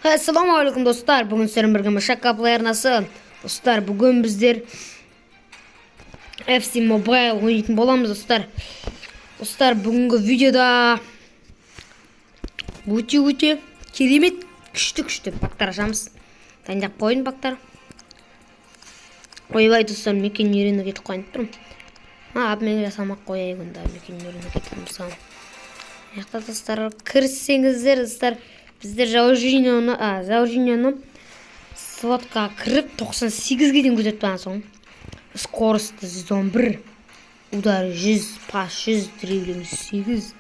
Ассалаумағалейкум, достар! Бүгін сіздермен бірге Машакка Плей арнасы. Достар, бүгін біздер FC Mobile ойнайтын боламыз, достар. Достар, бүгінгі видеода өте-өте керемет, күшті-күшті пактар ашамыз. Дайындап қойын пактар. Ойбай, достар, мекен үйрену кетіп қойып тұрмын. Обмен жасамақ қояйық онда, мекен үйрену кетіп тұрсам. Мына достар, кірсеңіздер, достар, біздер Жаужиньоны сводкаға кіріп 98-ге дейін көтеріп тұрған соң скорості 111, удар 100, пас 100, дриблинг 8.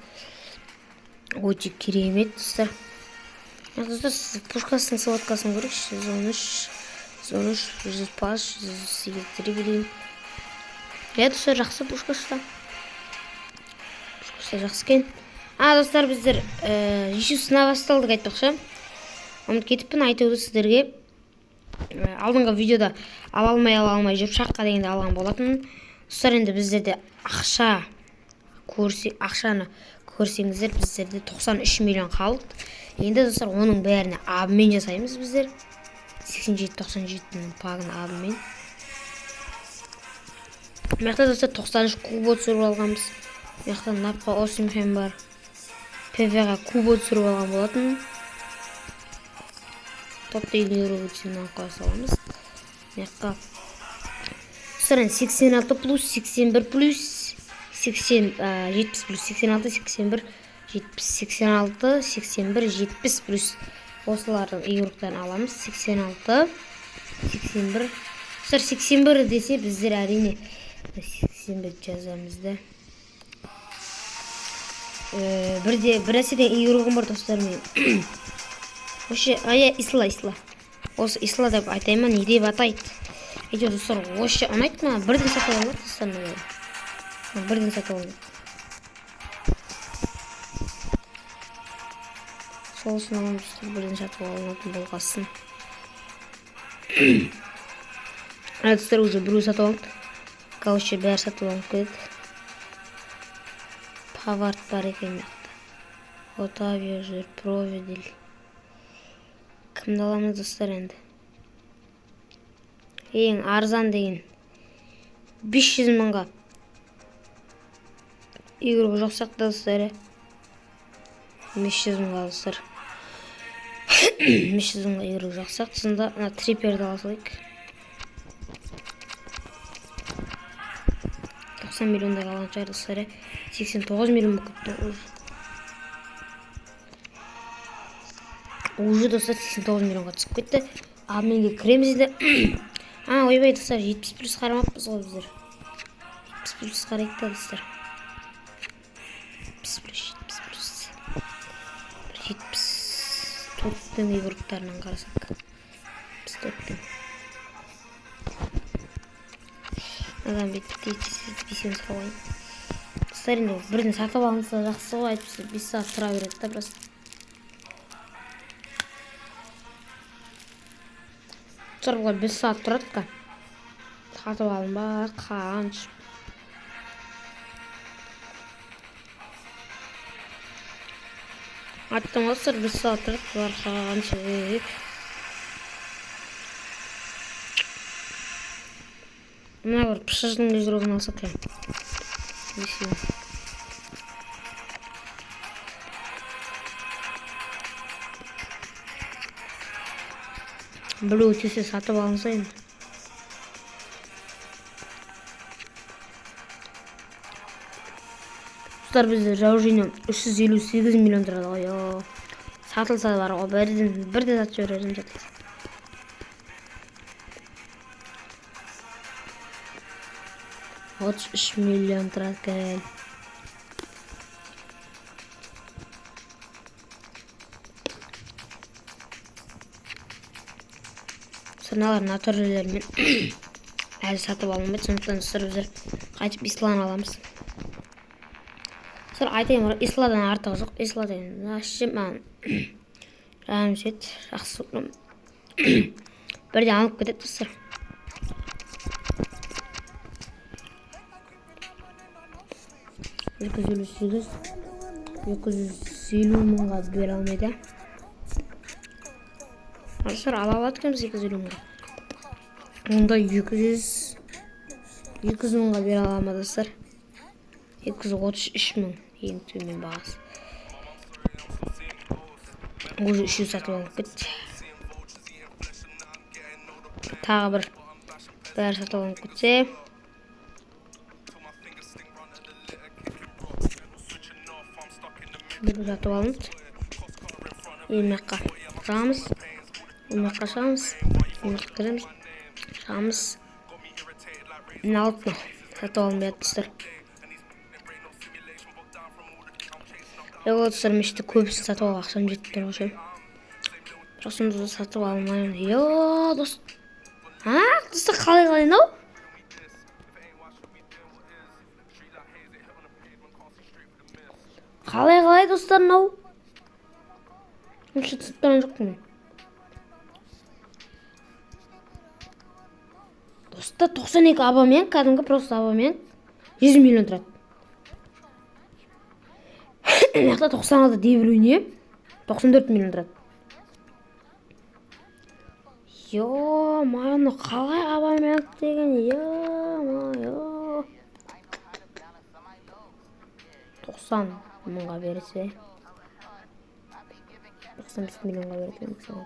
Өте керемет, достар. Достар, пушкасының сводкасын көрейікші. 113, 113, 100 пас, 108 дриблинг. Иә, достар, жақсы пушкасы. Пушкасы жақсы екен. Достар, біздер еще сынап басталдық айтпақшы. Ұмытып кетіппін айтуды сіздерге. Алдыңғы видеода ала алмай жүріп шаққа дегенде алған болатын. Достар, енді біздерде ақша көрсе, ақшаны көрсеңіздер, біздерде 93 миллион қалды. Енді, достар, оның бәріне обмен жасаймыз біздер. 87-97-нің пагын обмен. Мына жақта, достар, 93 кубо түсіріп алғанбыз. Мына жақта Напқа Осимхен бар. ПВ-ға кубо түсіріп алған болатын. Топ деген еуро қоя саламыз. Мына жаққа, достар, енді 86 плюс, 81 плюс, 80, 70 плюс, 86, 81, 70, 86, 81, 70 плюс, осылардың игроктарын аламыз. 86, 81. Достар, 81 десе, біздер әрине 81 жазамыз да. Бірде бір нәрседен игрогым бар, достар, мен. Вообще, иә, Исла, Исла. Осы Исла деп айтайын ма, не деп атайды? Әйтеуір, достар, вообще ұнайды маған. Бірден сатып алынады, достар, мына. Бірден сатып алынады. Сол үшін аламыз, достар, бірден сатып алынатын болғасын. Достар, уже біреу сатып алынды. Короче, бәрі сатып алынып кетеді. Павард бар екен мына жақта. Отавио жүр, Провидель. Кімді аламыз, достар, енді? Ең арзан деген 500 мыңға игрок жоқ сияқты, достар. 500 мыңға, достар. 500 мыңға игрок жоқ сияқты. Сонда ана Трипперді ала салайық. 90 миллиондай қалған шығар, достар. 89 миллион болып кетті уже. Уже, достар, 89 миллионға түсіп кетті. Обменге кіреміз енді. Ойбай, достар, 70 плюс қарамаппыз ғой біздер. 70 плюс қарайық та, достар. 70 плюс, 70 плюс. Бір 74-тің игроктарынан қарасақ. 74-тің. Адам бүйтіп бесеуін салайын. Достар, енді бірден сатып алынса жақсы ғой, әйтпесе 5 сағат тұра береді да просто. Достар, бұлар 5 сағат тұрады қа. Сатып алынбай, қанша. Айттым ғой, достар, 5 сағат тұрады, бұлар қанша. Мына бір пшждың игрогын алсақ иә. Бесеу. Біреу тесе сатып алынса енді. Достар, бізде Жаужиньо 358 миллион тұрады ғой. Йо. Сатылса бар ғой, бірден сатып жіберер едім сатылса. 33 миллион тұрады екен. Мыналар натуралермен әлі сатып алынбайды, сондықтан, достар, біздер қайтып Исланы аламыз. Достар, айтайын, Исладан артығы жоқ. Исла деген вообще маған жаным жетті, жақсы көремін. Бірден алып кетеді, достар. 258, 250 мыңға бере алмайды. Достар, ала алады екенбіз 250 мыңға. Онда 200 мыңға бере ала ма, достар? 233 мың ең төмен бағасы. Уже 300 сатып алып кетті. Тағы бір бәрі сатып алынып кетсе. Бір сатып алынды. Мына жаққа шығамыз. Мына жаққа шығамыз. Мына жаққа кіреміз. Шығамыз. Мына алып мынау. Сатып алынбай жатыр, достар. Йо, достар, мен іште көбісін сатып алуға ақшам жетіп тұр ғой ше. Бірақ сонда да сатып алмаймын. Йо, дос. А, достар, қалай қалай мынау? Қалай қалай, достар, мынау? Вообще түсініп тұрған жоқпын мен. Достар, 92 Абамеянг, кәдімгі просто Абамеянг 100 миллион тұрады. Мына жақта 96 Де Брюйне 94 миллион тұрады. Ё-моё, мынау қалай Абамеянг деген, ё-моё. 90 мыңға берсе, 95 миллионға береді екен.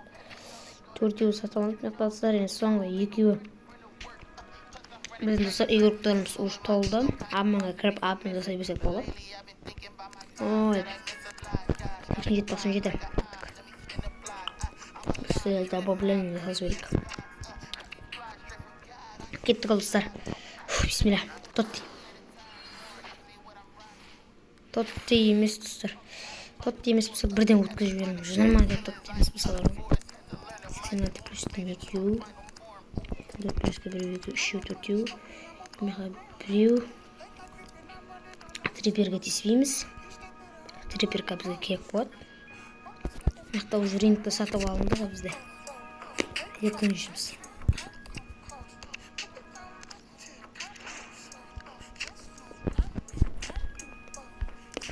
Төртеуі сатып алынып, мына жақта, достар, енді соңғы екеуі. Біздің, достар, игроктарымыз уже толды. Обменға кіріп, обмен жасай берсек болады. Ой, 97, 97. Біз добавление жасап жіберейік. Кеттік ал, достар. Фу, бисмилля. Тотти. Тотти емес, достар. Тотти емес болса, бірден өткізіп жіберемін. Жиырма деп тотти емес болса бар ғой. 86 плюстен екеу. 4 плюске біреу, екі, үшеу, төртеу. Миха біреу. Трипперге тиіспейміз. Трипперка бізге керек болады. Мына жақта уже рингті сатып алынды ғой бізде. Екіншіміз.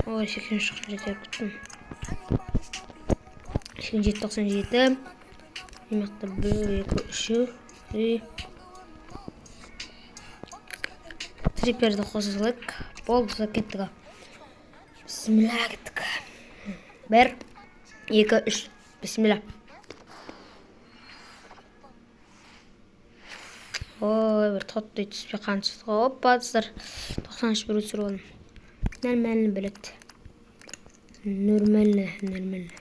Ой, сексен үш тоқсан жеті күттім. Сексен жеті тоқсан жеті. Мына жақта бір, екі, үшеу. И трипперді қоса салайық. Болды, достар, кеттік ал. Бисмилля, кеттік. 1, 2, 3. Бисмилля. Ой, бір тотты түспей қаншасы ғой. Опа, достар, тоқсан үш бір өсіріп алдым. Нормально біледі. Нормально, нормально.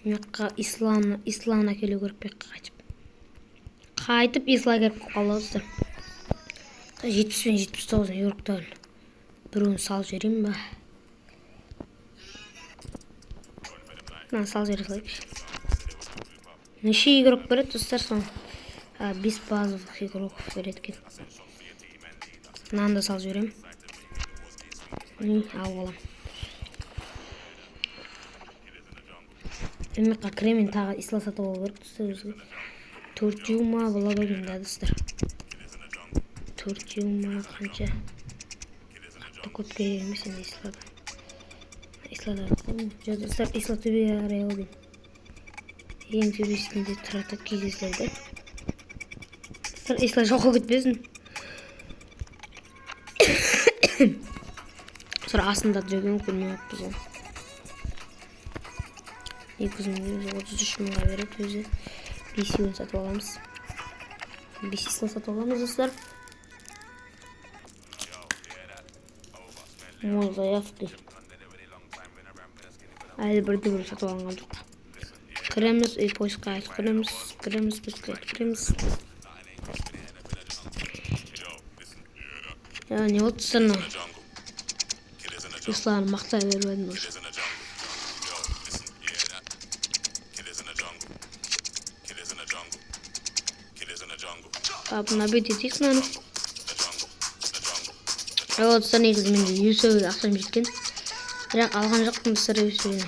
Мына жаққа ислам әкелу керек пе қайтып. Қайтып исла келіп қалды, достар. 70 пен жетпіс тоғыз игроктарын біреуін салып жіберейін ба? Мынаны салып жібере салайықшы. Неше игрок береді, достар, соны? 5 базовых игроков береді екен. Мынаны да салып жіберемін. Міне, алып аламын. Мына жаққа кіремін, тағы исла сатып алу керек, достар, өзге. Төртеу ма болады ау деймін да, достар. Төртеу ма, қанша? Қатты көп керек емес енді ислада. Ислада жоқ, достар, исла төбеге қарай ау деймін. Ең төбесінде тұрады кей кездерде. Достар, исла жоқ болып кетпесін. Достар, астында жүрген көрмей жатырмыз ғой. Екі жүз мың жүз отыз үш мыңға береді өзі. Бесеуін сатып аламыз. 5 исла сатып аламыз, достар. Мой заявки. Әлі бірде бір сатып алынған жоқ. Кіреміз, үй поисқа айтып кіреміз, кіреміз, поисқа айтып кіреміз. Я, не болды, достар, мынау? Исланы мақтай беріп едім уже. Обновить етейік мынаны. Ол, достар, негізі менде елу сегіз ақшам жеткен. Бірақ алған жоқпын, достар, елу сегізіне.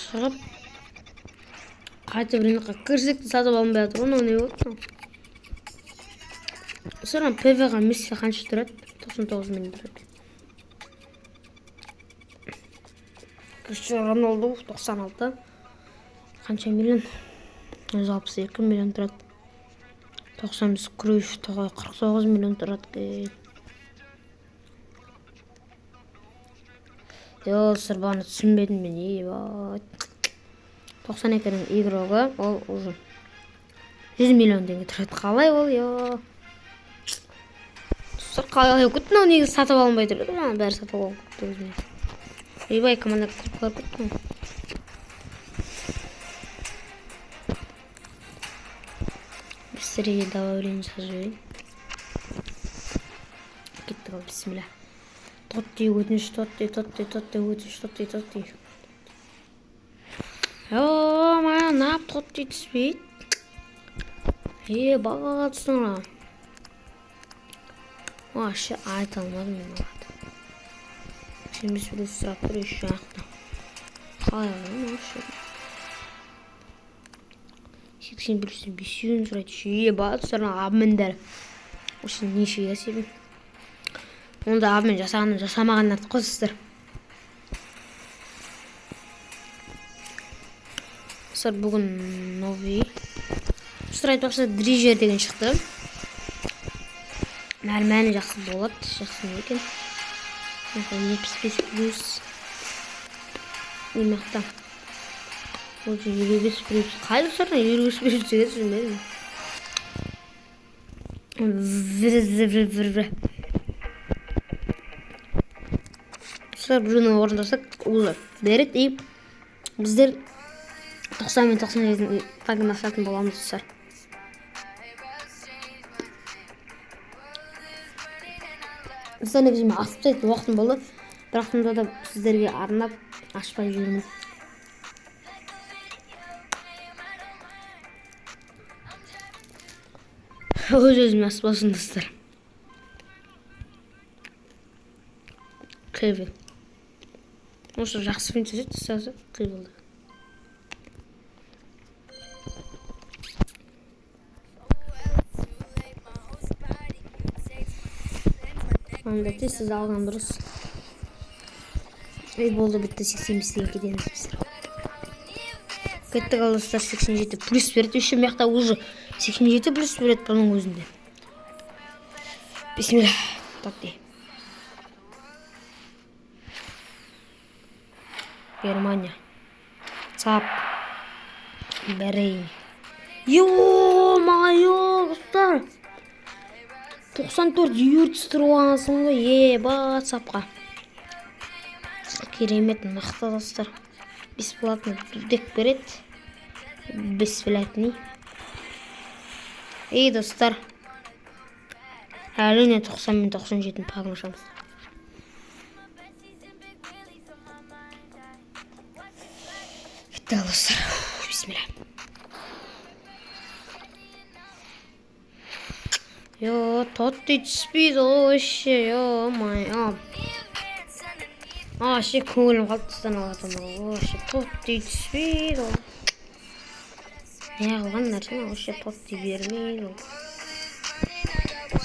Шығып қайтып рынокқа кірсек те сатып алынбай жатыр ғой, мынау не болды мынау? Достар, ана П В-ға Месси қанша тұрады? Тоқсан тоғыз миллион тұрады. Криштиану Роналду 96. Қанша миллион? 162 миллион тұрады. 95 Крuyff 49 миллион тұрады екен. Достар, бағана түсінбедім мен. Ебать. 92-нің игрогы ол уже 100 миллион теңге тұрады. Қалай ол, ё? Достар, қалай болып кетті мынау? Негізі сатып алынбай тұр еді, мынаның бәрі сатып алынып кетті өзіне. Ойбай, команда клубқа барып кетті ғой. Быстрее добавление жасап жіберейін. Кеттік ал, бісміллә. Тотти өтініш, Тотти, Тотти, Тотти, өтініш, Тотти, Тотти. О, маған нап Тотти түспейді. Е, баға түстің ра. Вообще айта алмадым мен оған. 85 плюс сұрап тұр еще жақта. Қалай аламын вообще? 80 плюстен бесеуін сұрайды. Е, баға достар, обмендер. Осы нешеге себеп? Онда обмен жасағаннан жасамағаннан артық қой, достар. Достар, бүгін новый. Достар, айтпақшы, Дрижер деген шықты. Нормально, жақсы болады. Жақсы не екен? 75 плюс. Мына Уже 55 плюс. Қай достар 55 плюс деген түсінбедім. Вір. Достар, біреуін орындасақ, уже береді и біздер 90 мен 97 пагын ашатын боламыз, достар. Достар, негізі мен асып тастайтын уақытым болды, бірақ сонда да сіздерге арнап ашпай жүрмін. Өз өзіме аспасын, достар. Кевин. Осы жақсы функция жасаса қибылды. Анда тез тез алған дұрыс. Ей, болды, бітті, 85 деген кетеміз біздер. Кеттік ал, достар, 87 плюс береді. Еще мына жақта уже 87 плюс береді бұның өзінде. Бисмилля. Тотти. Германия. Цап. Берейн. Ё-моё, достар. 94 юртс тұрғансың ғой, еба, цапқа. Керемет, мықты, достар. Бесплатно дек береді. Бесплатный. Ей, достар. Әрине 90 мен 97 пагын ашамыз. Бітті, достар. Бисмилля. Йо, Тотти түспейді ғой вообще, ё-моё. Вообще көңілім қалды достар алатын вообще Тотти түспейді ғой. Не қылған нәрсе вообще Тотти бермейді ғой.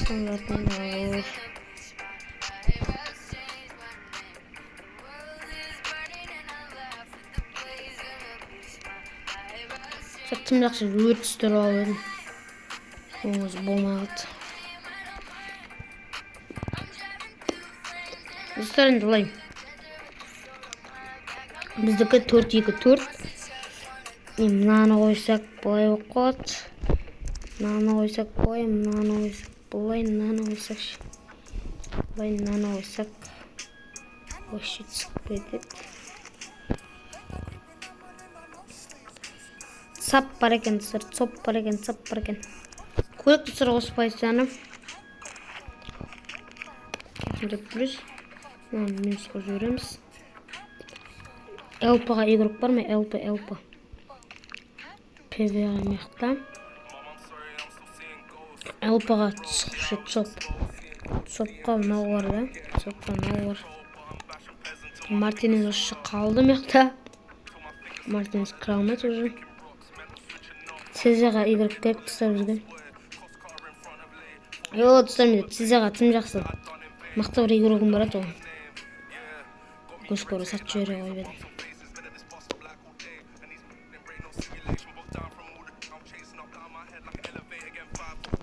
Стандартный. Тым жақсы өрт түсіріп алып едім. Өзі болмай қалды. Достар, енді былай. Біздікі 4-2-4. Мынаны қойсақ былай болып қалады. Мынаны қойсақ былай, мынаны қойсақ былай, мынаны қойсақ былай, мынаны қойсақ вообще түсіп кетеді. Сап бар екен, достар, цоп бар екен, цап бар екен. Көрек, достар, осы позицияны. Плюс. Мынаны минус қойып жібереміз. ЛП-ға игрок бар ма? ЛП, ЛП. ПВ-ға мықты. ЛП-ға цоп. Цопқа мынау бар да? Цопқа мынау бар. Мартинез осы қалды мықты. Мартинез кіре алмайды уже. ЦЗ-ға игрок керек, достар, бізге. Йо, достар, менде ЦЗ-ға тым жақсы. Мықты бір игрогым бар еді ғой. Өкінішке орай сатып жібере қойып едім.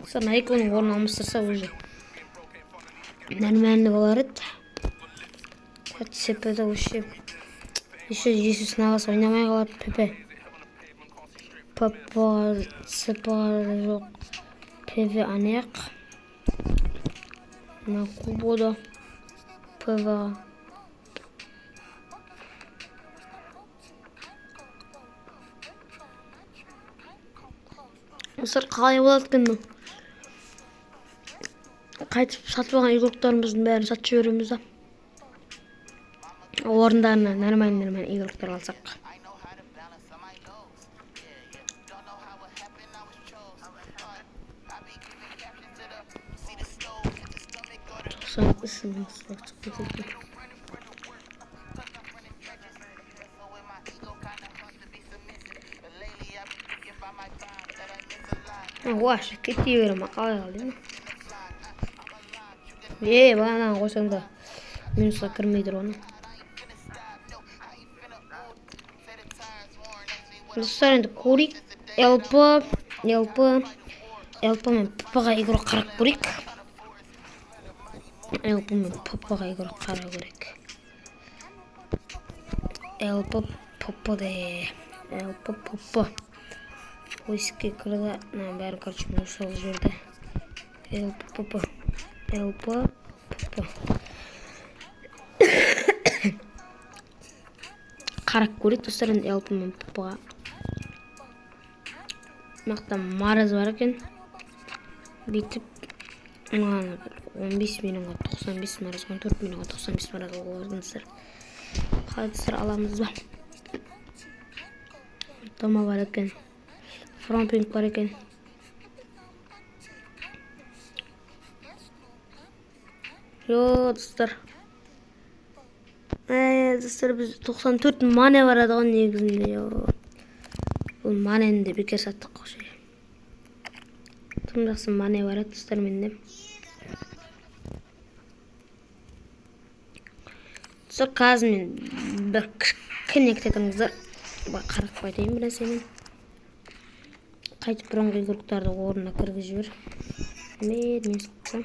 Достар, мына екеуінің орнын алмастырса, уже нормально болар еді. ЦП-да вообще еще Иисус Навас ойнамай қалады. ПП, ПП, ЦП жоқ, ПВ анаяқ, мына Кубода ПВ. Достар, қалай болады екен мынау? Қайтып сатып алған игроктарымыздың бәрін сатып жібереміз да, орындарына нормальный нормальный игроктар алсақ. 93 мың шығып кетеді. Вообще кете бере ма, қалай қалды? Е, бағананы қойсаң да минусқа кірмей тұр оны. Достар, енді көрейік. ЛП, ЛП, ЛП мен ПП-ға игрок қарап көрейік. ЛП мен ПП-ға игрок қарау керек. ЛП, ПП де. ЛП, ПП. Поискке кірді. Мынаның бәрін, короче, минус салып жіберді. ЛП, ПП. ЛП, ПП. Қарап көрейік, достар, енді ЛП мен ПП-ға. Мына жақта Мараз бар екен. Бүйтіп мынаны бір 15 миллионға 95 Мараз, 14 миллионға 95 Мараз алуға болады, достар. Қалай, достар, аламыз ба? Тома бар екен. Фромпинг бар екен. Йо, достар. Достар, біз 94 мане бар еді ғой негізінде. Йо. Бұл манені де бекер саттық қой. Тым жақсы мане бар еді, достар, менде. Достар, қазір мен бір кішкене күте. Қарап қайтайын бір нәрсені. Қайтып бұрынғы игроктарды орнына кіргізіп жібер. Мен сатсам.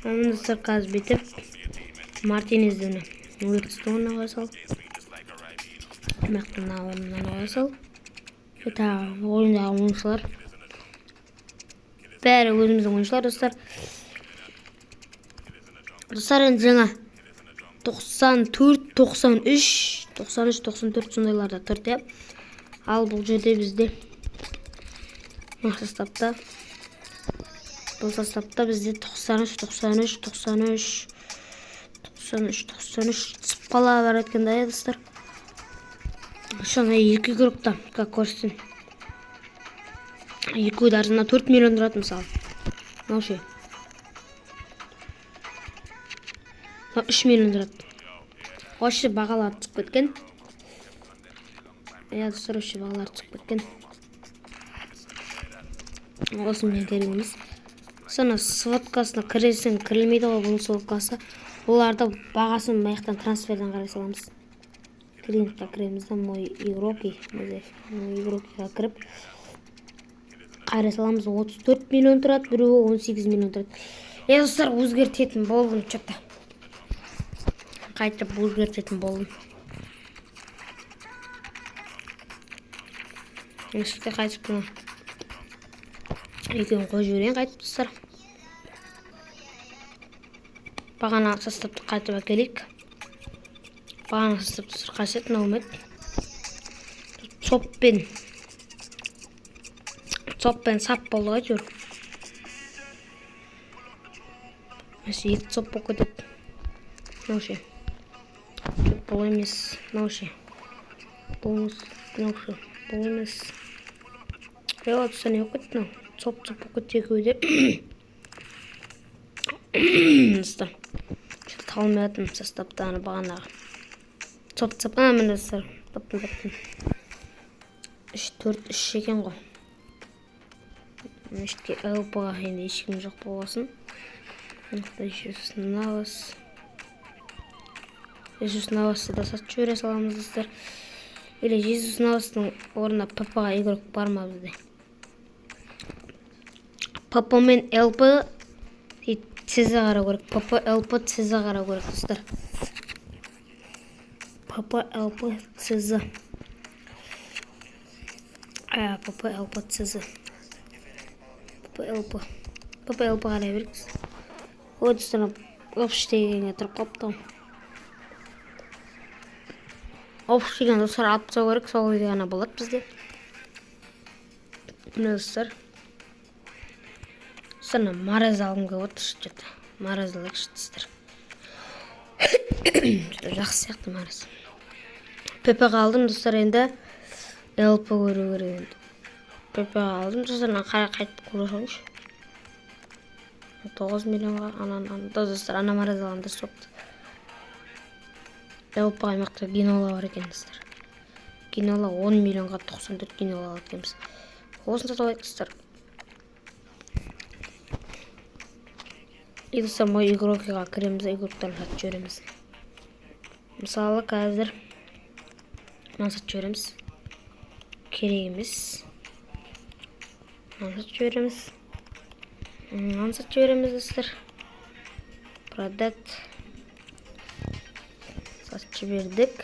Міне, достар, қазір бүйтіп Мартинезді міне Уиртсті орнына қоя сал. Мына жақта мына орнына қоя сал. Тағы ойындағы ойыншылар. Бәрі өзіміздің ойыншылар, достар. Достар, енді жаңа 94, 93, 93, 94 сондайларда тұр, иә. Ал бұл жерде бізде мына составта, бұл составта бізде 93, 93, 93, 93, 93 түсіп қала бар екен да, иә, достар. Ошоны екі игрокта, как көрсетсін. Екеуі де арзан, 4 миллион тұрады мысалы. Мынау ше? Мынау 3 миллион тұрады. Вообще бағалары түсіп кеткен. Иә, достар, вообще бағалары түсіп кеткен. Осымен керек емес. Соны сводкасына кіресің, кірілмейді ғой бұның сводкасы. Оларды бағасын мына жақтан трансферден қарай саламыз. Клиентқа кіреміз да, мой игроки, мой игрокиға кіріп қарай саламыз. 34 миллион тұрады, біреуі 18 миллион тұрады. Е, достар, өзгертетін болдым что-то. Қайтып өзгертетін болдым. Есікте қайтып мына екеуін қойып жіберейін қайтып, достар. Бағана составты қайтып әкелейік. Бағана состав, достар, қайсы еді? Мынау ма еді? Цоппен. Цоппен сап болды ғой әйтеуір. Осы екі цоп болып кетеді. Мынау ше? Жоқ, бұл емес. Мынау ше? Бұл емес. Мынау ше? Бұл емес. Е, достар, не болып кетті мынау? Цоп цоп болып кетті екеуі де. Достар, что-то таба алмай жатырмын составты ана бағанағы. Цоп цоп. А, міне, достар, таптым, таптым. 3 4 3 екен ғой. Мешітке ЛП-ға енді ешкім жоқ болғасын. Мына Иисус Навас. Иисус Навасты да сатып жібере саламыз, достар. Или Жезус Навастың орнына ПП-ға игрок бар ма бізде? ПП мен ЛП и ЦЗ қарау керек. ПП, ЛП, ЦЗ қарау керек, достар. ПП, ЛП, ЦЗ. ПП, ЛП, ЦЗ. ПП, ЛП. ПП, ЛП қарай берейік. Ой, достар, общий дегенге тұрып қалыпты ғой. Общий деген, достар, алып тастау керек, сол кезде ғана болады бізде. Міне, достар. Достар, мына Морез алғым келіп отыр что-то. Морез алайықшы, достар. Что-то жақсы сияқты Морез. ПП алдым, достар, енді ЛП көру керек енді. ПП алдым, достар, мына қайтып көре салайыншы. 9 миллионға ананы да, достар, ана Морез алған дұрыс болыпты. ЛП аймақта Гинола бар екен, достар. Гинола 10 миллионға 94 Гинола алады екенбіз. Осыны сатып алайық, достар. И, достар, мой игрокиға кіреміз, игроктарын сатып жібереміз. Мысалы, қазір мынаны сатып жібереміз. Керек емес. Мынаны сатып жібереміз. Мынаны сатып жібереміз, достар. Продать. Сатып жібердік.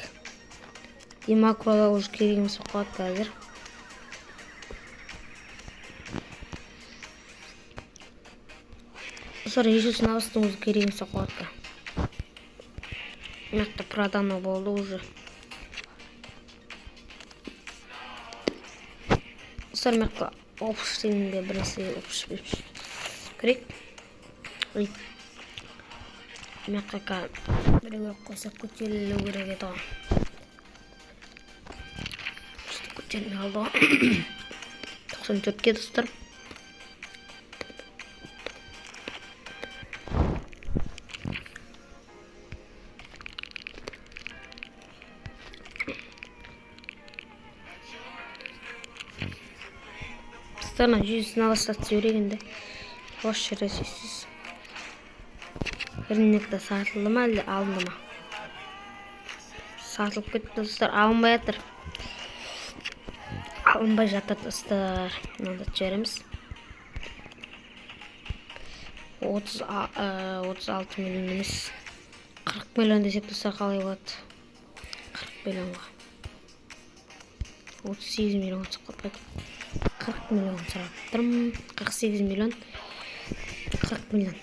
Димакрода уже керек емес болып қалады қазір. Достар, Иисус Навастың өзі керек емес болып қалады. Мына жақта продано болды уже. Достар, мына жақта общий дегенге бір нәрсе общий керек. Ой. Мына жаққа біреу қойсақ көтерілу керек еді ғой. Что көтерілмей қалды ғой. 94-ке, достар. Достар, мына Жезус Навас сатып жіберейік енді. Осы жерде сіз. Рынокта сатылды ма, әлде алынды ма? Сатылып кетті, достар, алынбай жатыр. Алынбай жатыр, достар. Мынаны сатып жібереміз. 36 миллион емес. 40 миллион десек, достар, қалай болады? 40 миллионға. 38 миллионға түсіп қалды. 40 миллион сұрап тұрмын. 48 миллион. 40 миллион.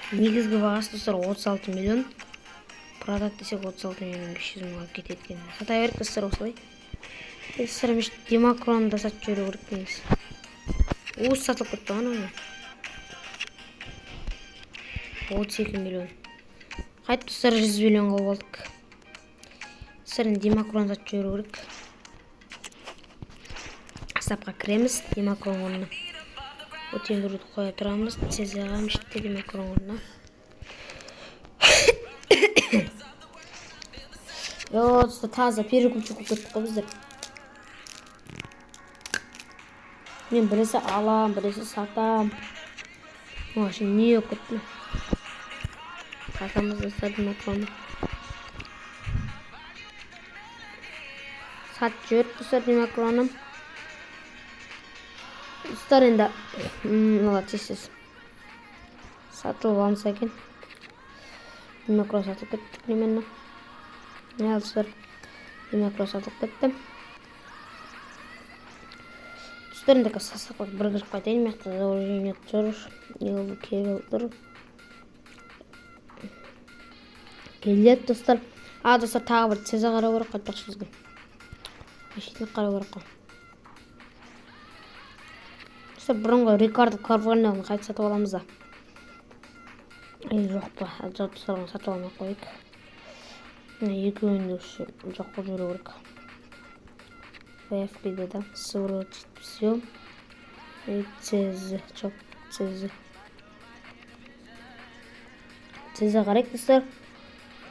Негізгі бағасы, достар, 36 миллион. Продать десек 36 миллион 500 мыңға кетеді екен. Сата берейік, достар, осылай. Достар, мен Демакроны да сатып жіберу керек негізі. Осы сатылып кетті ғой анау. 32 миллион. Қайтып, достар, 100 миллион қылып алдық. Достар, енді Демакроны сатып жіберу керек. Сапқа кіреміз Демакрон орнына. Өтендіруді қоя тұрамыз. Цезаға мешітте Демакрон орнына. Йо, достар, таза перекупчик болып кеттік қой біздер. Мен біресе алам, біресе сатам. Вообще не болып кетті. Сатамыз, достар, Демакроны. Сатып жібердік, достар, Демакроны. Достар, енді мына тез-тез сатылып алынса екен. Демакро сатылып кетті примерно. Міне, достар, Демакро сатылып кетті. Достар, енді составқа бір кіріп қайтайын. Мына жақта Зауржине тұр, Елбі Кевел тұр. Келеді, достар. А, достар, тағы бір Цеза қарау керек қайтпақшы бізге. Шетелік қарау керек қой. Достар, бұрынғы Рикардо Карвальноны қайтып сатып аламыз да. Ей, жоқ па? Жоқ, достар, оны сатып алмай қояйық. Мына екеуін де жоқ қылып жіберу керек. ВФ-де да сворот все. И ЦЗ, жоқ, ЦЗ. ЦЗ қарайық, достар.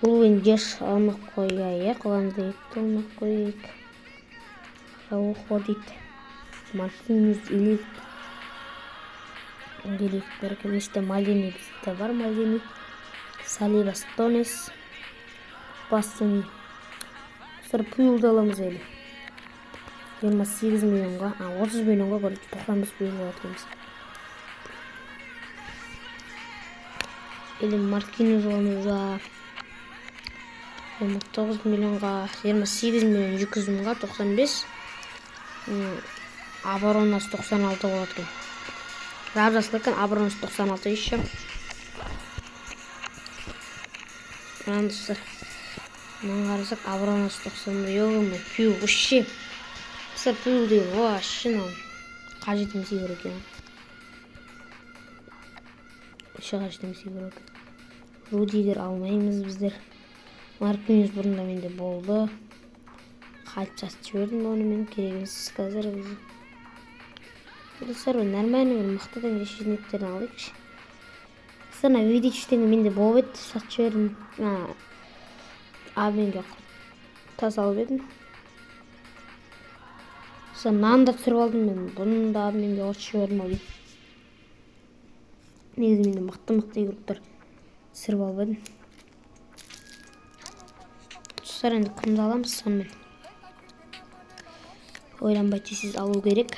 Рубен Деш алмай қояйық, Ван Дейкті алмай қояйық. Раухо дейді. Мартинес Элит. Элит бар екен. Іште Мaldini бізде бар, Мaldini. Салиба, Стонес. Бастони. Достар, Пуйолды аламыз әлі. 28 миллионға, 30 миллионға, короче, 95 Пуйол алады екенбіз. Или Маркиньос аламыз ба? 29 миллионға, 28 миллион 200 мыңға 95. Оборонасы 96 болады екен. Жап-жасыл екен, оборонасы 96 еще. Мынаны, достар. Мынаны қарасақ, оборонасы 91. Ё-моё, Пью вообще. Достар, Пью деген вообще мынау қажет емес игрок екен. Вообще қажет емес игрок. Рудигер алмаймыз біздер. Маркиньос бұрында менде болды. Қайтып сатып жібердім оны, мен керек емес қазір бізге. Достар, нормальный бір мықты деген защитниктерін алайықшы. Достар, мына Видич деген менде болып еді, сатып жібердім. Обменге тас алып едім. Достар, мынаны да түсіріп алдым мен. Бұны да обменге қосып жібердім ау деймін. Негізі менде мықты-мықты игроктар түсіріп алып едім. Достар, енді кімді аламыз сонымен? Ойланбай тез алу керек.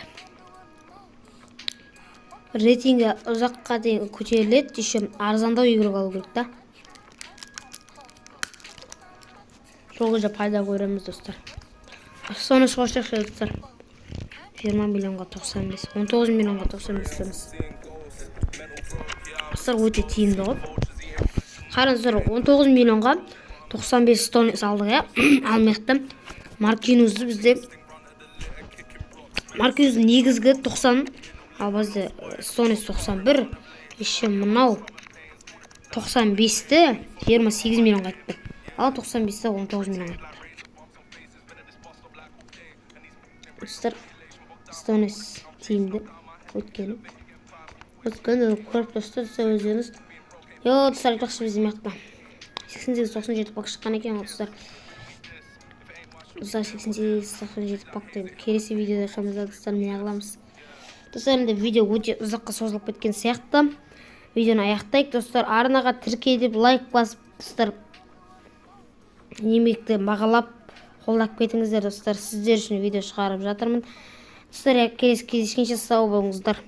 Рейтингі ұзаққа дейін көтеріледі, еще арзандау игрок алу керек та. Сол кезде пайда көреміз, достар. Соны қосайықшы, достар. 20 миллионға 95, 19 миллионға 95 түсеміз. Достар, өте тиімді ғой. Қараңыздар, 19 миллионға 95 Стоунс алдық, иә. Алмаяқты Маркиньосты бізде Маркиньостың негізгі 90, ал бізде Стоунс 91, еще мынау 95-ті 28 миллионға айтты. Ал 95-ті 19 миллионға айтты. Достар, Стоунс тиімді өткені. Өткені көріп тұрсыздар, достар, өздеріңіз. Йо, достар, айтпақшы, бізде мына 88-97 пак шыққан екен ғой, достар. Достар, 88-97 пакты енді келесі видеода ашамыз да, достар, не қыламыз. Достар, енді видео өте ұзаққа созылып кеткен сияқты. Видеоны аяқтайық, достар. Арнаға тіркеліп, лайк басып, достар, еңбекті бағалап, қолдап кетіңіздер, достар. Сіздер үшін видео шығарып жатырмын. Достар, келесі кездескенше сау болыңыздар.